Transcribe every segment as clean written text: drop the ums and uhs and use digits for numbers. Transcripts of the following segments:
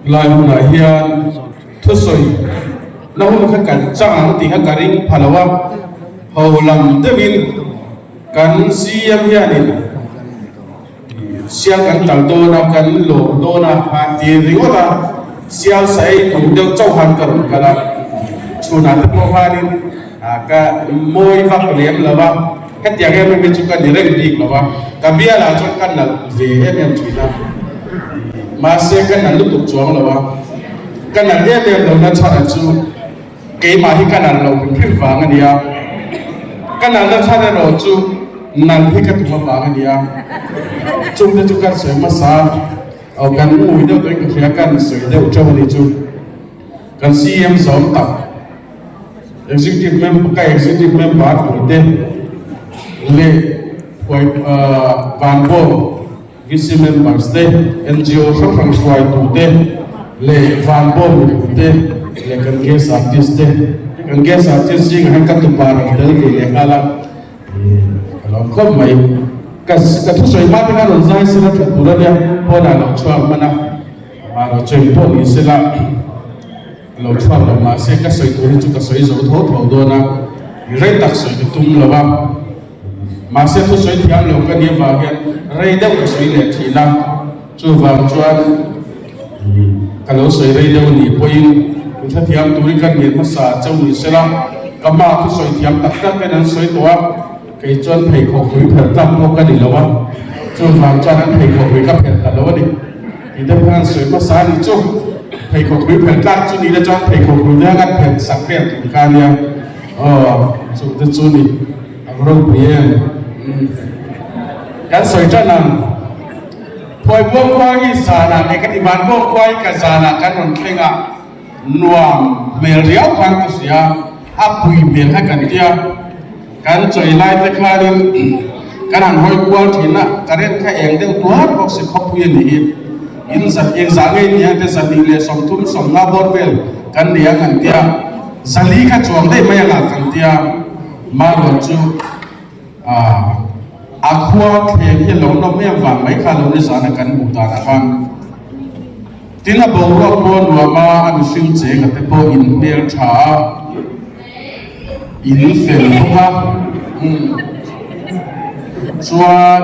Lai hunah hian thusawi na hun kha kan chang ang tih kha ka ring pha lo a, ho lam deuhin kan CM hianin sial kan tal dawn a, kan lawm dawn a han ti ringawt a, sial sa ei tur deuh chauh han ka rawn kal a, chhunah te pawh khanin ka mawi vak lem lo a. Hetiang em em hi chu ka ni reng bik lo a, ka bialah chuan ka nalh ve em em thin a, mahse ka nalh lutuk chuang lo a, ka nalh em em lohna chhan chu keimah hi ka nalh loh hrim hrim vang a ni a, ka nalhna chhan erawh chu nalh hi ka tum avang a ni a, chungte chu kan sawi hmasa a, aw kan ngui deuh tawhin ka hria, kan sawi deuh teuh a ni chu, kan CM zawm tak. Executive member ka executive member tur te leh huai Vanbawm VC members te NGO hrang hrang hruaitu te leh Vanbawm mipui te leh kan guest artist te kan guest artist zingah hian ka tupa rawn tel ve leh nghal a ka lo khawp mai ka ka thusawi hma te khan rawn zai sela tha tur ania pawnah lo chhuak hman a mahlo cheng pawh ni sela. Lo chhuak lo mahse ka sawi tur hi chu ka sawi zo tho tho dawn a, rei tak sawi ka tum lo a, mahse thu sawi thiam lo ka nih avang hian rei deuh ka sawi leh thin a, chuvang chuan ka lo sawi rei deuh anih pawhin min hrethiam turin ka hnial hmasa chauh ni sela, ka hma thu sawi thiam tak tak ten an sawi tawh a, kei chuan pheikhawk hrui phelh tlak pawh ka ni lo a, chuvang chuan an pheikhawk hrui ka phelh ta lo a ni. Ti deuh khan sawi hmasa a nih chu. Pheikhawk hrui phelh tlak chu ni la chuan pheikhawk hrui te khan phelh sak vel tur kha a nia. Aw, chung te chu ni. A va ropui em. Kan sawi tan ang. Phuai buang khua hi zanah leh ka ti van buang khua hi ka zanah kan rawn thleng a, nuam hmel riau khan ka hria, a pui hmel kha kan tia. Kan chawi lai te khanin kan han hawi kual thin a, current kha eng deuh tuar bawk si khawpui a nih hi. In zat eng zah ngei ni ang te 230 50 bawr vel kan nei ang an tia, zali kha chuang daih mai angah kan tia, maruat chu a khua thleng hi a lo nawm em vang mai kha lo ni zana kan hmuh danah khan. Tin a boruak pawh a nuam a, a mihring chenga te pawh in hmel tha a. In fel bawk a, chuan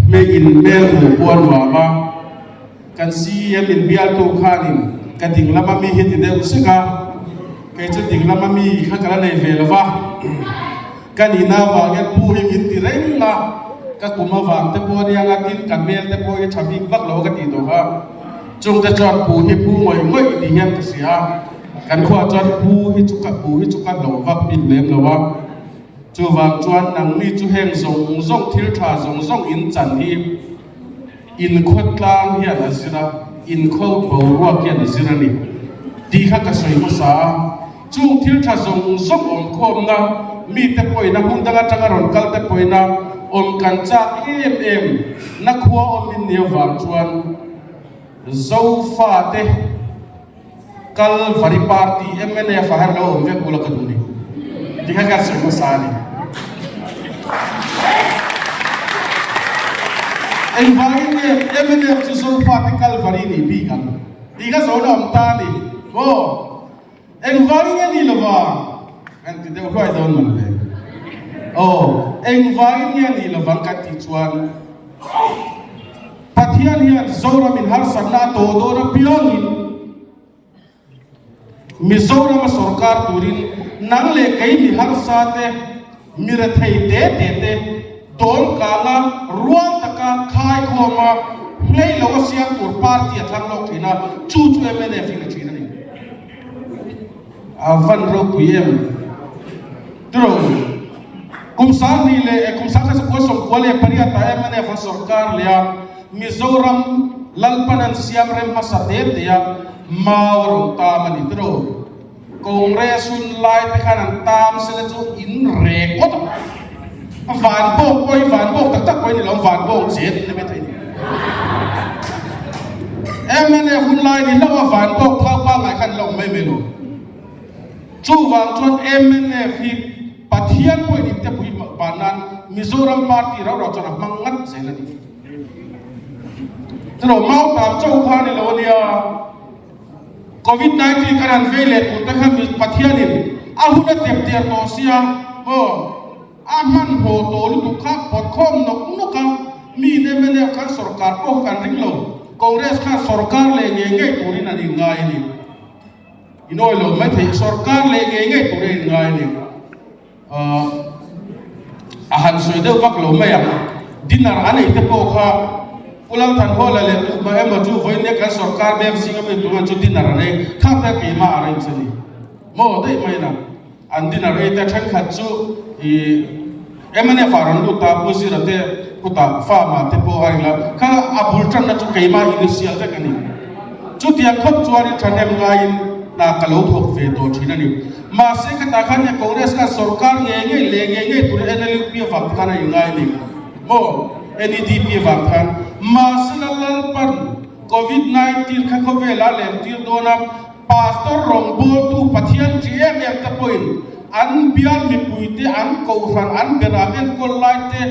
hmei in hmel hmuh pawh a nuam a, kan CEM in bialtu khanin ka ding lama mi hi ti deuh sek a, kei chu ding lama mi kha ka la nei ve lo va, ka nihna avang hian pu hi min ti reng a, ka kum avang te pawh a nia nga tin ka hmel te pawh hi tha bik vak lo a ka tih tawh kha, chungte chuan pu hi pu ngawih ngawih ni hian ka hria a. Kan khuaah chuan pu hi chu ka pu hi chu ka hlauh vak bik lem lo a, chuvang chuan nangni chu heng zawng zawng thil tha zawng zawng in chan hi inkhawtlang hian a zir a, inkhaw boruak hian a zir a ni tih kha ka sawi hmasa a. Chung thil tha zawng zawng awm khawmna mite pawhina hmun dang atanga rawn kal te pawhina awm kan chak em em na khua awm in nih avang chuan Zofate, Kalvari party mnf ah hian lo awm vek ula ka duh ni ti kha ka sawi hmasa a ni. Engvangin nge mnf chu Zofate Kalvari nih bik ang tih kha zawhna awm ta a ni maw? Engvangin nge ni lova kan ti deuh hluai dawn man le. Aw engvangin nge ni lovang kan tih chuan Pathian hian Zoramin harsatna a tawh dawn apiangin Mizorama sorkar turin nang leh kei mi harsa te, mi rethei te te te dawnkanga rual taka khaikhawma hlei lo a siam tur party a thlang lawk thin a, chu chu mnf in a thin a ni. A van ropui em? Tiraw? Kum 20 leh kum 1998 ah mnf an sorkar leh a, Mizoram Lalpan an siam rem hmasa te te a, mau a rawn tam a ni. Tiraw? Congress hun lai te khan an tam sela chu in rek ngawt ang. A van bawk pawh hi van bawk tak tak pawh hi ni lo, van bawk chet ni mai thei ni. Mnf hun lai ni hlauh a van bawk thau pangngai khan lo awm mai mai lo. Chuvang chuan mnf hi Pathian pawhin inte pui ban nan Mizoram party rau rau chuan a hmang ngat zel a ni. Tiraw mautam chauh kha a ni lo a nia. Covid 19 kan han vei leh tur te kha Pathianin a hun a tep der tawh sia maw a hmanhmawh tawh lutuk kha pawt khawm nawk nawk a, mi in mnf khan sorkar pawh kha kan ring lo, Congress khan sorkar leh ngei ngei turin an inngai a ni. Inawi lo mai thei, sorkar leh ngei ngei turin an inngai a ni. A han sawi deuh vak lo mai ang. Dinner a neih te pawh kha Pu Lalthanhawla leh Tuhma emaw chu vawiin kan sorkar beng zing ami tunah chu dinner an ei kha te keimah a arrange a ni maw daih mai na. An dinner ei te thenkhat chu ih mnf ah rawn lut ta Pu Zira te kutah farm ah te pawh a ring la kha a bul tanna chu keimah initial vek a ni. Chutiang khawp chuanin thahnem ngaiin hna ka lo thawk ve tawh thin a ni. Mahse khatah khan he Congress khan sorkar ngei ngei leh ngei ngei turin NLUP avang te khan a inngai a ni maw? NEDP avang khan. Mahse la Lalpan Covid 19 kha khawvel a lem tir dawn a, Pastor rawngbawltu Pathian ṭi em em te pawhin an bial mipui te, an kohhran, an beram enkawl lai te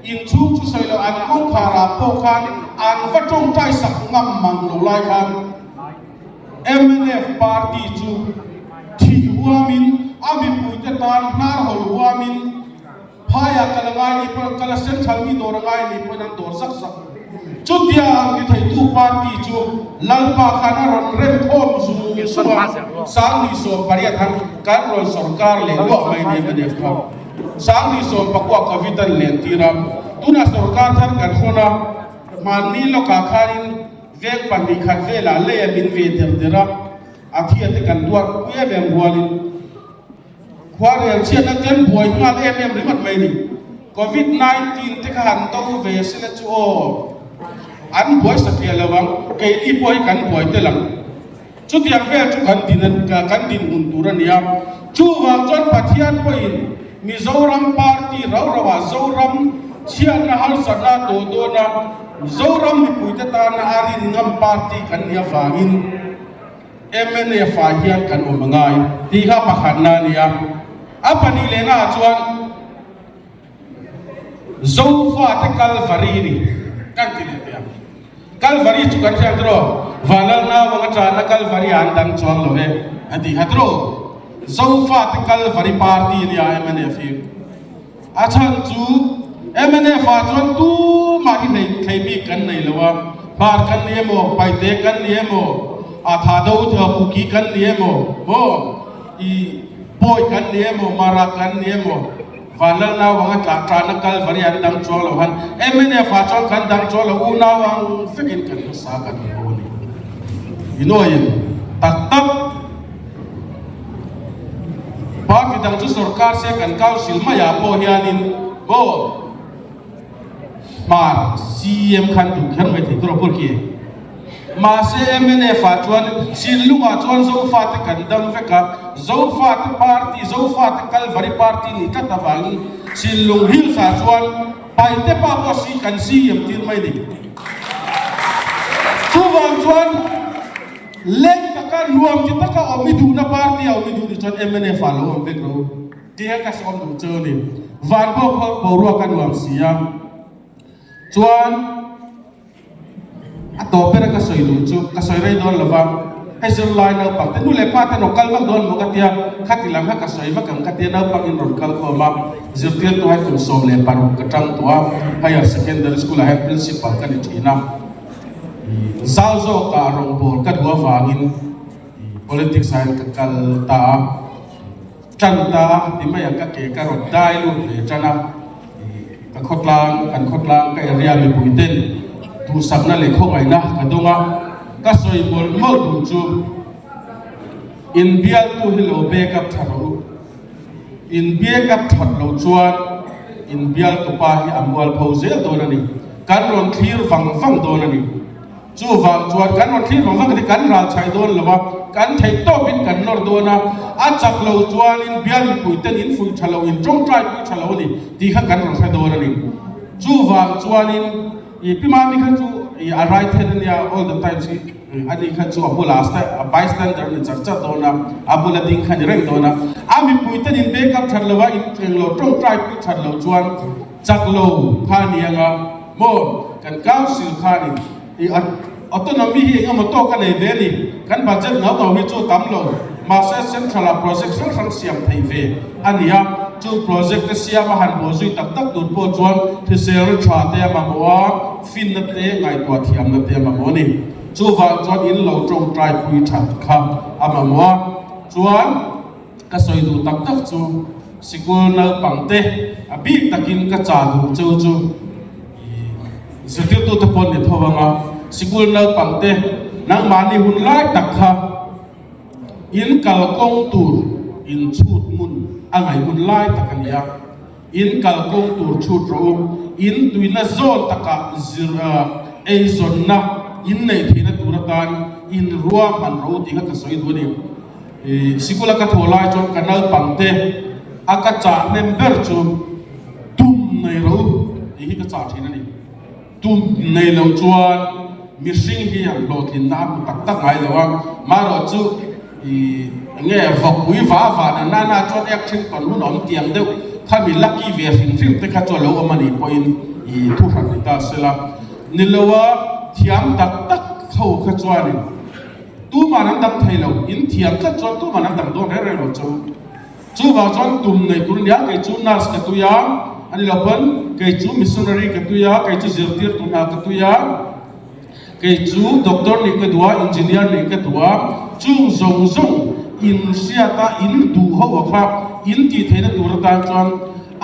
inchhung chu sawi loh an kawngkhar ah pawh khan an va tawngtai sak ngam mang lo lai khan, Mnf party chu thih huamin a mipuite tan hnar hawl huamin phaiah kal a ngai ni pawhin kal a central mi dawr a ngai ni pawhin an dawr zak zak. Chutia ang ti theitu party chu Lalpa khan a rawn rem khawm zung zung a, 2018 han kan rawn sorkar leh luah mai ni mnf kha. 2019 covid an len tir a, tunah sorkar thar kan hrawn a, hmanni lawkah khanin Veng 2 khat velah lei a min ve der der a, a thia te kan duat pui em em rualin khua rel chhiatna ten buai nghal em em ringawt mai ni. Covid 19 te kha han do ve se la chu aw, an buai satliah lo ang, keini pawh hi kan buai tel ang. Chutiang vel chu kan din kan dinhmun tur a ni a, chuvang chuan Pathian pawhin Mizoram party rau rauah Zoram chhiatna harsatna tawh dawna Zoram mipuite tana a rin ngam party kan nih avangin mnf ah hian kan awm a ngai tih kha pakhatna a ni a. A pahnih lehna ah chuan Zofate Kalvari ni kan ti leh teh ang. Kalvari chu kan hriat tiraw? Vanlal naupang atana Kalvari ah an dang chuang lo e a ti kha tiraw? Zofate Kalvari party a nia mnf hi. A chhan chu mnf ah chuan tumah hi hlei thlei bik kan nei lo a, Hmar kan ni emaw, Paite kan ni emaw, a tha do Kuki kan ni emaw, maw i Pawi kan ni emaw, Mara kan ni emaw, Vanlal nau anga tlah ṭahna Kalvari an dang chuang lo han mnf ah chuan kan dang chuang lo unau ang vekin kan hmasa kan awm ho a ni. Inawiin tak tak party dang chu sorkar se kan council maiah pawh hianin maw Hmar CM khan duh kher mai thei tur a pawh khi. Mahse mnf ah chuan Sinlungah chuan Zofate kan dam vek a, Zofate party, Zofate Kalvari party nih tlat avangin Sinlung Hills ah chuan Paite pa pawh si kan CM tir mai ni. Chuvang chuan leng taka nuam ti taka awm i duhna party a awm i duh ni chuan mnf ah lo awm vek ro. Tia ka sawm duh chu ni. Van pawh khaw boruak a nuam si a. Chuan a tawp ber a ka sawi duh chu ka sawi rei dawn lo va, hei zirlai naupang te nu leh pa te rawn kal vak dawn maw ka tia, khati lam kha ka sawi vak ang ka tia naupang in rawn kal khawm a, zirtirtu hai kum 16 ka tang tawh a, higher secondary school ah hian principal ka ni thin a, zau zawkah rawngbâwl ka duh avangin politics ah hian ka kal ta a. Tan ta ti mai ang ka ke ka rawn dai lut ve tan a, ka khawtlang, kan khawtlang ka area mipui ten duhsakna leh khawngaihna ka dawng a, ka sawi mawlh mawlh duh chu inbialtu hi lo back up tha rawh u, in back up that loh chuan inbialtu pa hi a mualpho zel dawn a ni, kan rawn thlir vang vang dawn a ni. Chuvang chuan kan rawn thlir vang vang hi kan ral chhai dawn lo a, kan theih tawpin kan nawr dawn a, a chak lo chuanin bial mipui ten in fuih tha lo, in tawngtai pui tha lo a ni tih kha kan rawn hre dawn a ni. Chuvang chuanin i Pi Mami kha chu i a right hand a nia, all the times hi a ni kha chu a bulah a bystander a ni char char dawn a, a bula ding kha a ni reng dawn a, a mipui ten in back up that lo a, in eng lo tawngtai pui that lo chuan chak lo kha a ni ang a maw, kan council khanin. I autonomy hi eng emaw tawk a nei ve a ni. Kan budget ngau ngau hi chu tam lo, mahse central ah project hrang hrang siam theih ve a ni a. Chu project te siam a han buai zui tak tak tur pawh chuan hrisel ri tha te a mamawh a, finna te, ngaihtuah thiamna te a mamawh a ni. Chuvang chuan in lo tawngtai pui that kha a mamawh a. Chuan ka sawi duh tak tak chu sikul naupang te a bik takin ka chah duh cheu chu i zirtirtute pawh an ni tho vang a, sikul naupang te nangmahni hun lai tak kha in kalkawng tur in chhut hmun a ngaih hun lai tak a ni a. In kalkawng tur chhut rawh u, in tuina zawn takah zir eizawnna in neih theihna tur atan in ruahman rawh u tih kha ka sawi duh a ni. Sikula ka thawh lai chuan ka naupangte a ka chah hnem ber chu tum nei rawh u tih hi ka chah thin a ni. Tum nei lo chuan mihring hi an hlawhtlinna a hmu tak tak ngai lo a, marawh chu ih enge vawkpui va va na na na chuan ek then tawn hun a awm tiang deuh kha mi lucky ve hrim hrim te kha chu a lo awm a nih pawhin ih thu hran ni ta sela. Ni lo a thiam tak tak ho kha chuanin tuman an dang thei lo, in thiam tlat chuan tuman an dang dawn reng reng lo chu. Chuvang chuan tum nei tur nia kei chu nurse ka tui a, a ni lo pawn kei chu missionary ka tui a, kei chu zirtirtu hna ka tui a, kei chu doctor nih ka duh a, engineer nih ka duh a, chung zawng zawng in hriat a, in duh ho a kha in tih theihna tur atan chuan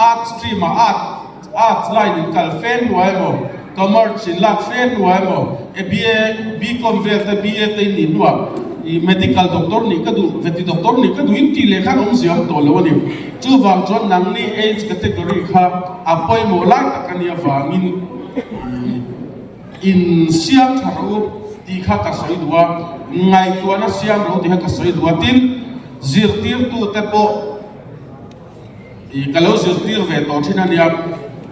art stream ah art Arts line in kal fe hnuai emaw, Commerce in lak fe hnuai emaw, e BA, BCom vel te BA te in nih hnuah i medical doctor nih ka duh, veti doctor nih ka duh in tih leh khan awmzia awm tawh lo a ni. Chuvang chuan nangni age category kha a pawimawh lai tak a nih avangin i in siam tha rawh u tih kha ka sawi duh a, ngaihtuahna siam rawh u tih kha ka sawi duh a. Tin, zirtirtute pawh. I ka lo zirtir ve tawh thin a nia.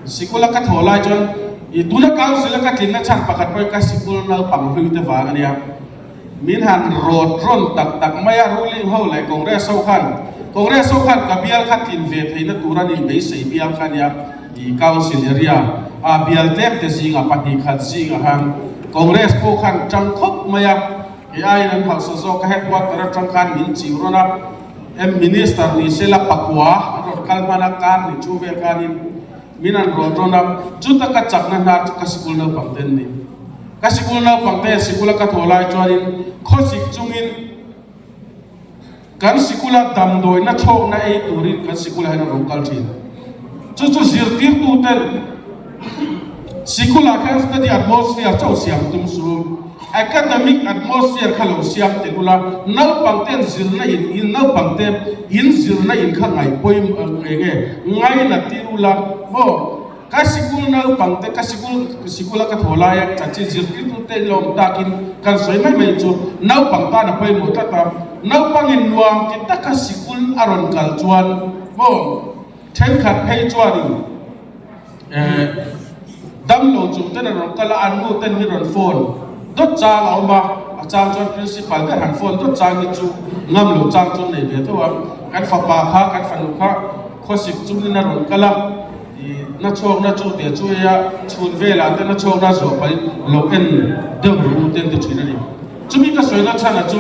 Sikul a ka thawh lai chuan i tuna council a ka tlinna chhan pakhat pawhin ka sikul naupang hlui te vang a nia. Min han rawt rawn tak tak mai a, ruling ho leh Congress ho khan, Congress ho khan ka bial kha tlin ve theihna tur a nih beisei bial kha a nia. I council area a bial tlem te zingah pahnih khat zingah khan Congress pawh khan tang khawp mai a, kei aiin an hausa zawk a, headquarter atang khan min chiu rawn a. M Minister ni se la pakua an rawn kal hman a, kar ni chu vel khanin min an rawn rawn a, chuta ka chakna hnar chu ka sikul naupang te an ni. Ka sikul naupang te sikula ka thawh lai chuanin khawsik chungin kan sikula damdawina chhawkna ei turin kan sikulah hian an rawn kal thin. Chu chu zirtirtu ten sikulah khian study atmosphere chauh siam tum su. Academic atmosphere kha lo siam tel ula, naupang ten zirna in in naupang te in zirna in kha ngaih pawimawh nge nge ngaina tir ula maw ka sikul naupang te ka sikul sikul a ka thaw lai a chanchin zirtirtu te in lo awm takin kan sawi mai mai chu naupang tan a pawimawh tlat a naupang in nuam ti taka sikul a rawn kal chuan maw thenkhat phei chuanin. Eh, damlo chung ten an rawn kal a, an nu ten hi rawn phone dawt chang a awm a, a chang chuan principal ber han phone dawt chang hi chu ngam lo chang chu an nei ve tho a, kan fapa kha kan fanu kha khawsik chungin a rawn kal a, ih na chhuakna chu teh chu ei a, chhun velah te na chhuakna zawh pahin lo en deuh rawh u te an ti thin a ni. Chumi ka sawina chhan a chu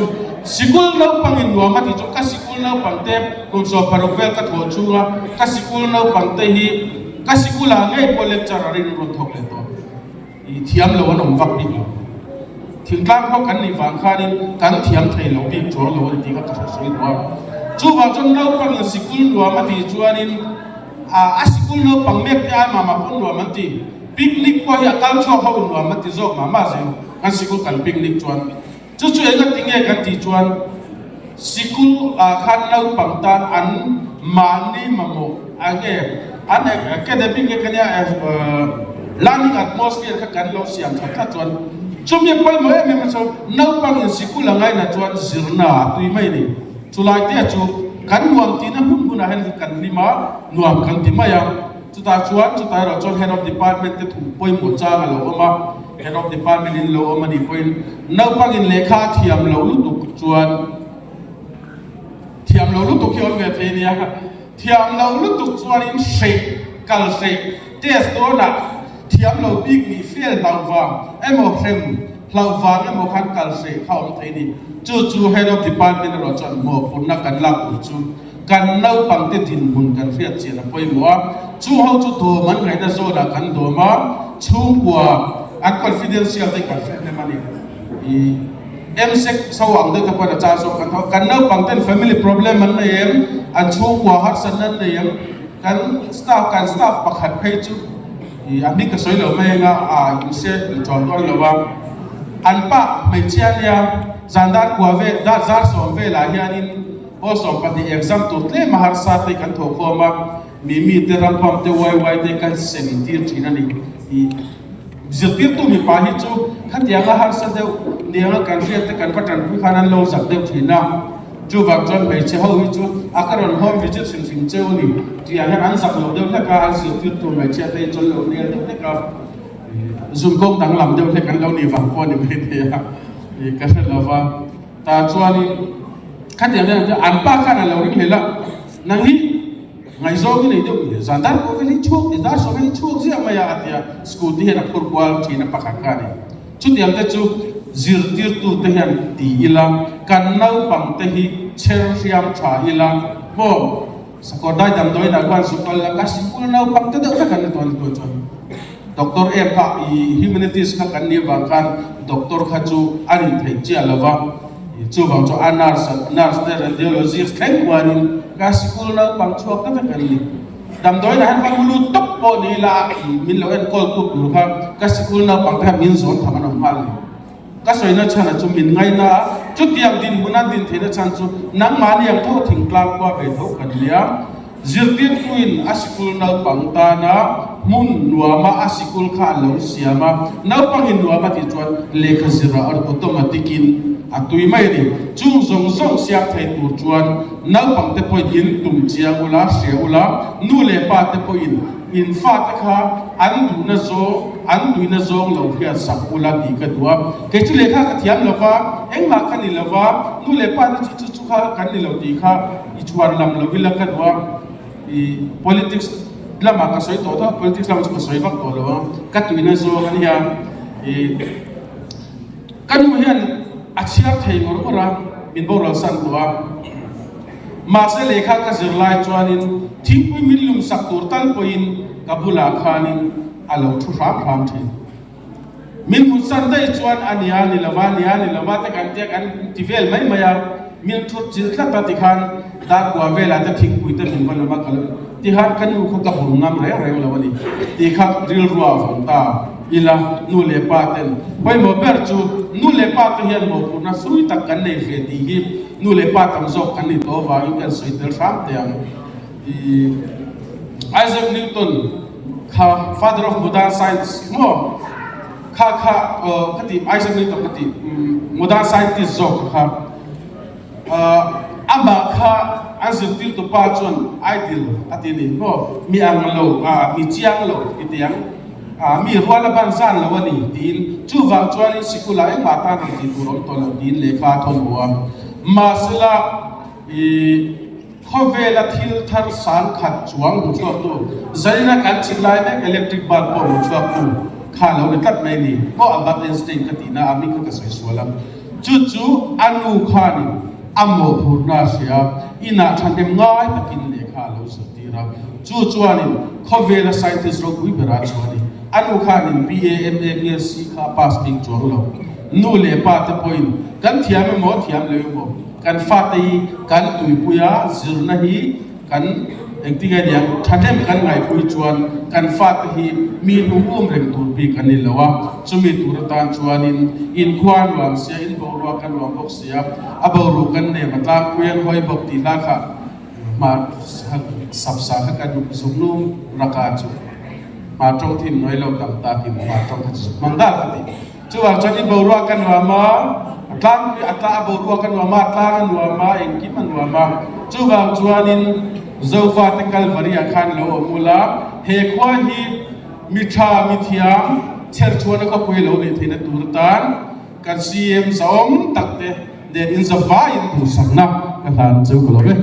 sikul naupang in nuam a tih chu ka sikul naupang te kum 16 vel ka thawh chhunga ka sikul naupang te hi ka sikul ah ngei pawh lecturer in an rawn thawk leh tawh i thiam lo an awm vak bik lo. Thingtlang khua kan nih vang khanin kan thiam thei lo bik chuang lo a ni tih kha ka hre sawi duh a. Chuvang chuan naupang in sikul nuam a tih chuanin a sikul naupang mek te ai mah mah pawn nuam an ti. Picnic pawh hi a kal chhuak ho in nuam an ti zawk mah mah zel. Kan sikul kan picnic chuan chu chu eng ati nge kan tih chuan sikul ah khan naupang tan an mahni mamawh a nge an academic nge ka nia learning atmosphere kha kan lo siam that tlat chuan chumi a pawimawh em em a chu naupang in sikul a ngaina chuan zirna a tui mai a ni. Chulai te chu kan nuam tihna hmun hmunah hian kan hlim a nuam kan ti mai a. Chutah chuan chutah erawh chuan Head of Department te thu pawimawh chang a lo awm a, Head of Department in lo awm a nih pawhin naupangin lehkha a thiam lo lutuk chuan thiam lo lutuk hi awm ve thei nia, thiam lo lutuk chuanin hreh kal hreh test dawnah thiam lo bik nih fel hlau vang emaw hrem. Hlauh vang emaw khan kal hreh kha awm thei ni. Chu chu Head of Department erawh chuan mawhphurhna kan lak tur chu kan naupangte dinhmun kan hriat chian a pawimawh a. Chu ho chu dawm an ngaihna zawnah kan dawm a, chhungkua an confidential te kan hre hnem a ni. I MSEC so ang deuh te pawhin a chang zawk kan tho. Kan naupangten family problem an nei em? An chhungkua harsatna an nei em? Kan staff kan staff pakhat phei chu i a hming ka sawi lo mai anga a inse inṭawn dawn lo a. An pa hmeichhia nia zan dar kua vel dar zar sawm velah hianin pawl 12 exam tur tlem a harsa te kan thawhkhawm a, mimi te ram pump te yy te kan sem tir thin a ni. I zirtirtu mipa hi chu khatianga harsa deuh nianga kan hriat te kan va tanpui khan an lo zak deuh thin a. Chuvang chuan hmeichhe ho hi chu a ka rawn home visit hrim hrim cheu a ni tih ah hian an zak lo deuh hlek a, an zirtirtu hmeichhia te hi chu an lo nel deuh hlek a, zun kawng danglam deuh hlek an lo nih vang pawh a ni maithei a, ka hre lo va. Tah chuanin khatiang deuh chu an pa khan a lo ring hlel a, nang hi ngaihzawng hi nei deuh mi zan dar pawh vel hi chhuak ni dar sawm hi chhuak ziah mai a a ti a, scooty hian a phur kual thin a pakhat kha a ni. Chutiang te chu zirtirtute hian ti ila, kan naupang te hi chher hriam tha ila maw? Sakawr dai damdawiin ah khuan zuk kal la, ka sikul naupang te deuh vek an ni tawh a ni tawh chuan Doctor em kha i humanities kha kan nih avang khan doctor kha chu a nih theih chiah lo va, chuvang chu a nurse nurse te radiologist thleng khuanin ka sikul naupang chhuak te vek an ni. Damdawiin ah hian va lut tawp pawh ni ila min lo enkawl tu tur kha ka sikul naupang te kha min zawn tham an awm nghal a ni. Ka sawina chhan a chu min ngaina a, chutiang dinhmun a din theihna chhan chu nangmahni ang tho thingtlang khua ve tho kan nia. Zirtirtuin a sikul naupang tana hmun nuama a sikul kha a lo siam a, naupangin nuam a tih chuan lehkha zirah automatic in a tui mai a ni. Chung zawng zawng siam thei tur chuan naupangte pawhin in tum chiang ula, hria ula, nu leh pa te pawhin In fate kha an duhna zawng, an tuina zawng lo hriat sak ula tih ka duh a. Kei chu lehkha ka thiam lo va, engmah ka ni lo va, nu leh pa te chu chu chu kha kan ni lo tih kha i chhuan lam lo ila ka duh a. I politics lamah ka sawi tawh tho a, politics lamah chu ka sawi vak tawh lo ang, ka tuina zawng a nia. I ka nu hian a chhiar thei ngawr ngawr a, min boral san tawh a. Mahse lehkha ka zir lai chuanin thingpui min lum sak tur tal pawhin ka bulah khanin a lo thu hram hram thin. Min mutsan daih chuan a nia ni lova, nia ni lova te kan tia kan ti vel mai mai a, min thut chilh tlat a tikhan darkua velah te thingpui te min va lum a ka lo tikhan ka nu kha ka bum ngam reng reng lo a ni tih kha rilru a vawng ta ila nu leh pa ten pawimawh ber chu nu leh pa te hian mawhphurhna sui tak kan nei ve tih hi Nu leh pa tam zawk kan nih tawh avangin kan sawi tel hram teh ang. I Isaac Newton kha father of modern science maw kha kha ka ti Isaac Newton ka ti modern scientist zawk kha amah kha an zirtirtu pa chuan ideal a ti a ni maw mi ang lo mi chiang lo ti teh ang. Mi rual a ban zan lo a ni tiin chuvang chuanin sikula engmah tan rawn tih tur awm tawh lo tiin lehkha a thawn haw a. Mahsela i khawvela thil thar sang khat chuang hmu chhuaktu zaina kan chhit lai mek electric bulb pawh hmu chhuaktu kha lo ni tlat mai ni maw Albert Einstein ka tihna a mi kha ka sawi sual a. Chu chu a nu khanin a mawhphurhna a hria inah thahnem ngai takin lehkha a lo zirtir a. Chu chuanin khawvela scientist ropui berah chuanin a nu khanin BA, MA, BSc kha a pass bik chuang lo. Nu leh pa te pawhin kan thiam emaw thiam lo emaw kan fate hi kan tuipui a, zirna hi kan engtin nge niang thahnem kan ngaihpui chuan kan fate hi mi hnu um reng tur bik an ni lo a, chumi tur atan chuanin inkhua a nuam sia, in boruak a nuam bawk sia, a boruak kan nem a tlangpui an hawi bawk tih hla kha Hmar sapsa kha ka duh zuk nu raka chu hmar tawng thin nuai lo tam takin hmar tawng kha chu zuk hmang dal ka ti. Chuvang chuan i boruak a nuam a, a tlangpui a tla a boruak a nuam a, a tlang a nuam a, engkim a nuam a. Chuvang chuanin Zofate Kalvari ah khan lo awm ula, he khua hi mi tha, mi thiam, chherchhuahna khawpui lo nih theihna tur atan Kan CM zahawm tak te nen in zavaiin duhsakna ka hlan cheu ka lo ve.